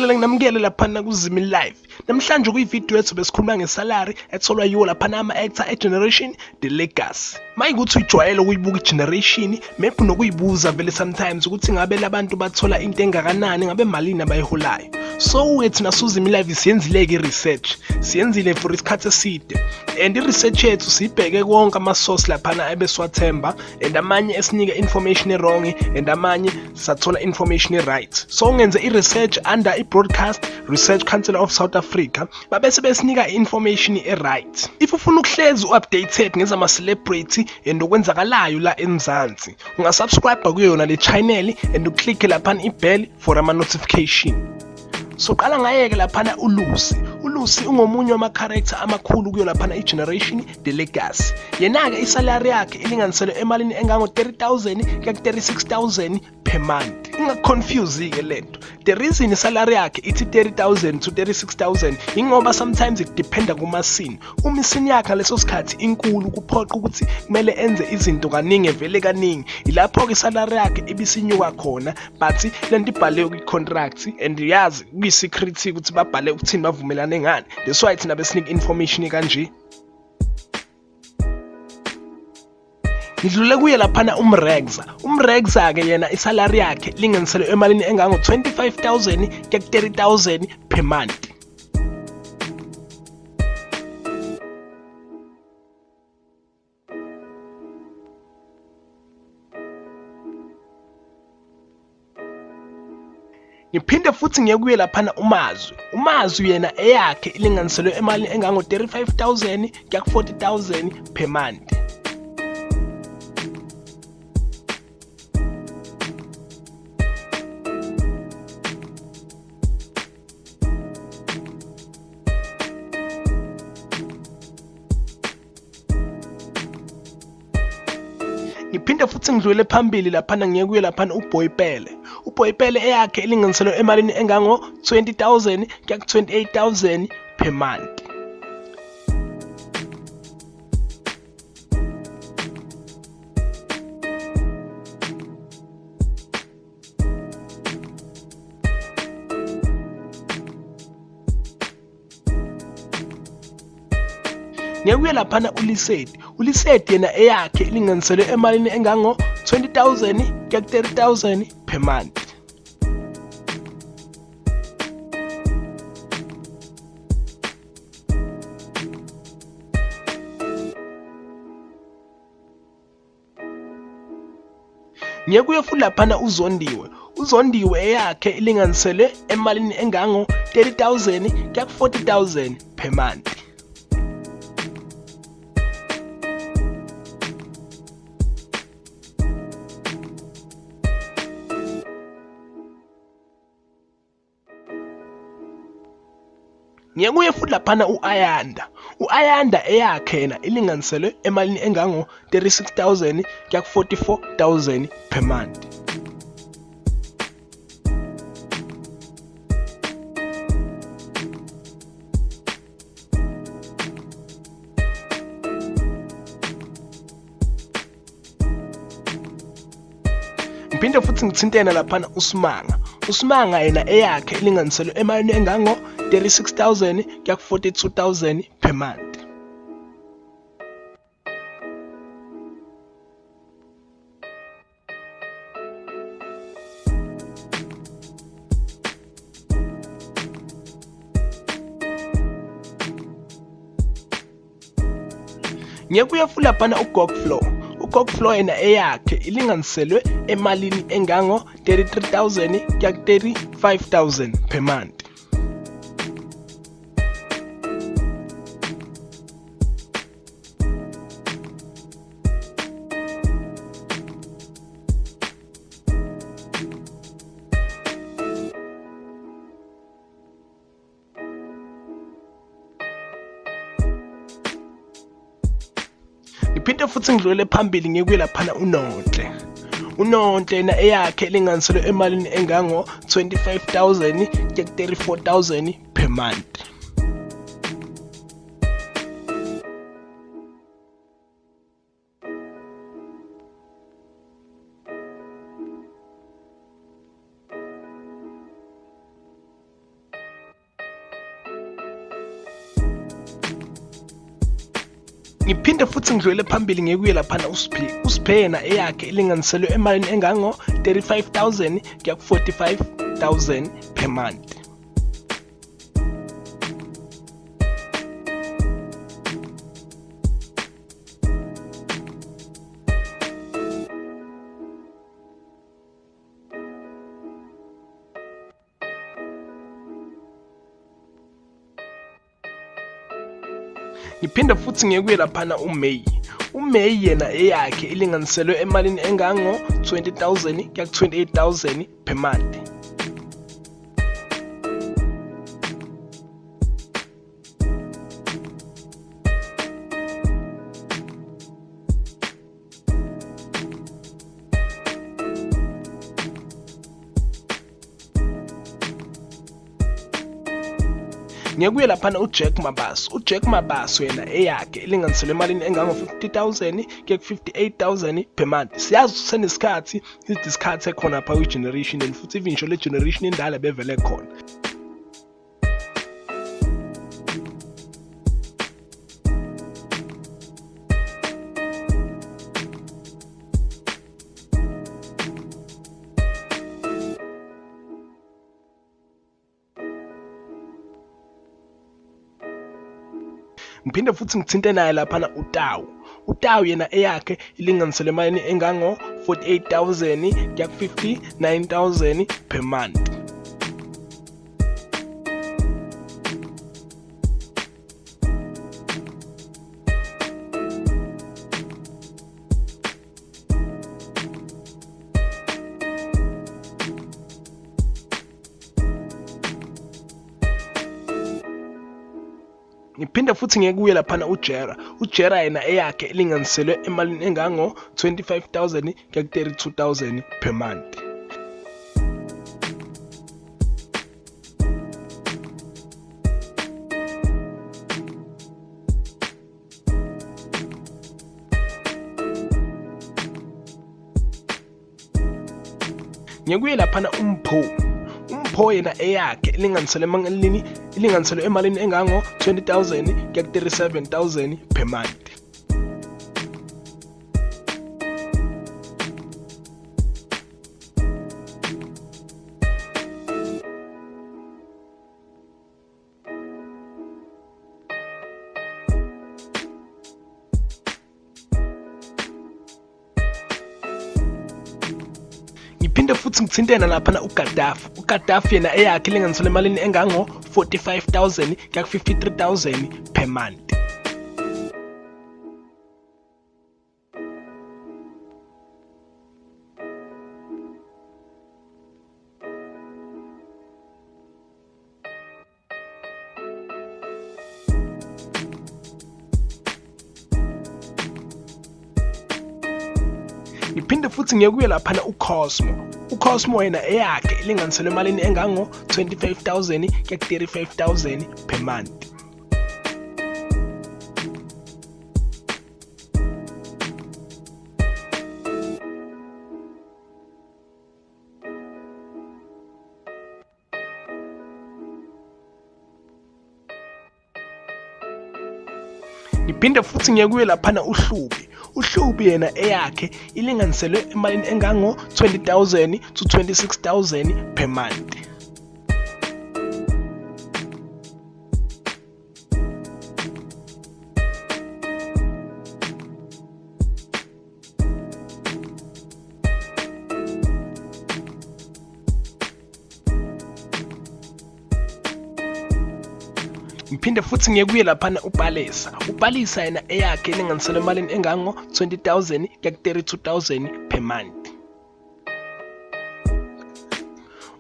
Nginibingelele nginamukele laphana kuZimi Live. Namhlanje kuyividiyo yethu besikhuluma ngesalary etholwa yiwo laphana ama-actor e-Generation The Legacy. Mayikuthi ujwayele ukuyibuka i-Generation, maybe unokuyibuza vele sometimes ukuthi ngabe labantu bathola into engakanani, ngabe malini abayiholayo. So ke thina suZimi Live siyenzile-ke i-research, siyenzile for isikhathi eside and i-research yethu siyibheke konke ama-source laphana ebesiwathemba and amanye esinike information e-wrong and amanye sathola information e-right. So ngenze i-research under i-Broadcast Research Council of South Africa, babese besinika i-information e-right. If ufuna ukuhlezi u-updated ngezama-celebrity and okwenzakalayo la eMzansi, ungasubscribe kuyo yona le channel and uclicke laphana i-bell for ama-notification. Soqala ngayeke laphana uLucy. ULucy ungomunye wama-character amakhulu kuyo laphana i-Generation The Legacy. Yena-ke isalary yakhe ilinganiselwe emalini engango-30,000 kuya ku-36,000 per month. Ingakuconfuse-ke lento. The reason isalary yakhe ithi 30,000 to 36,000 ingoba sometimes it dependa kuma-scene. Uma isini yakhe ngaleso sikhathi inkulu kuphoqa ukuthi kumele enze izinto kaningi evele kaningi. Ilapho-ke isalary yakhe ibisinyuka khona, but lento ibhale kwi-contract and yazi kuyi-secret ukuthi babhale ukuthini, bavumelane ngani. That's why thina besinika information kanje. Ngidlule kuye laphana uMregza. UMregza-ke yena isalary yakhe linganiselwe emalini engango-25,000 kuya ku-30,000 per month. Ngiphinde futhi ngiye kuye laphana uMazwi. UMazwi yena eyakhe ilinganiselwe emalini engango-35,000 kuya ku-40,000 per month. Ngiphinde futhi ngidlulele phambili laphana ngiye kuye laphana uBoy Pele. UBoy Pele eyakhe ilinganiselwe emalini engango-20,000 kuya ku-28,000 per month. Ngekuye laphana uLisedi. ULisedi yena eyakhe ilinganiselwe emalini engango-20,000 kuya ku-30,000 per month. Ngiye kuye futhi laphana uZondiwe. UZondiwe eyakhe ilinganiselwe emalini engango-30,000 kuya ku-40,000 per month. Ngiye kuye futhi laphana u-Ayanda. U-Ayanda eyakhe yena ilinganiselwe emalini engango-36,000 kuya ku-44,000 per month. Ngiphinde futhi ngithintene laphana uSimanga. USimanga yena eyakhe ilinganiselwe emalini engango-36,000 kuya ku-42,000 per month. Ngiyekuye futhi laphana uGog Flow. UGog Flow yena eyakhe ilinganiselwe emalini engango-33,000 kuya ku-35,000 per month. Ngiphinde futhi ngidlulele phambili ngiye laphana uNonhle. UNonhle yena eyakhe ilinganiselwe emalini engango-25,000 kuya ku-34,000 per month. Ngiphinde futhi ngidlulele phambili ngikuye laphana uSphe. USphe yena eyakhe ilinganiselwe emalini engango 35,000 kuya ku 45,000 per month. Ngiphinde futhi ngikuye laphana uMay. UMay yena eyakhe ilinganiselwe emalini engango 20,000 kuya ku 28,000 per month. Ngekuye laphana uJack Mabaso. UJack Mabaso yena eyakhe ilinganiselwe emalini engango-50,000 kuya ku-58,000 per month. Siyazi ukuthi senesikhathi isikhathi ekhona pha kwi-generation and futhi even ngisho le generation endala bevele khona. Ngiphinde futhi ngithinte naye laphana uTawu. UTawu yena eyakhe ilinganiselwe emalini engango 48,000 kuya ku 59,000 per month. Ngiphinde futhi ngiyekuye laphana uJera. UJera yena eyakhe ilinganiselwe emalini engango 25,000 kuya ku 32,000 per month. Ngikuye laphana uMpho. UMpho yena eyakhe ilinganiselwe emalini ilinganiselwe emalini engango 20,000 kuya ku 37,000 per month. Ngiphinde futhi ngithintena laphana uGaddafi. UGaddafi yena eyakhe ilinganiselwe emalini engango 45,000 kuya ku 53,000 per month. Ngiphinde futhi ngiyekuye laphana uCosmo. UCosmo yena eyakhe ilinganiselwe emalini engango 25,000 kuya ku 35,000 per month. Ngiphinde futhi ngiye kuye laphana uHlubi. UHlubi yena eyakhe ilinganiselwe emalini engango 20,000 to 26,000 per month. Ngiphinde futhi ngiye kuye laphana uPalesa. UPalesa yena eyakhe ilinganiselwe emalini engango 20,000 kuya ku 32,000 per month.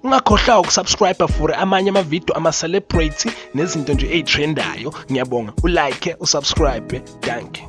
Ungakhohlwa ukusubscribe for amanye amavidiyo ama-celebrity nezinto nje ey'trendayo. Ngiyabonga, ulike, usubscribe. Dankie.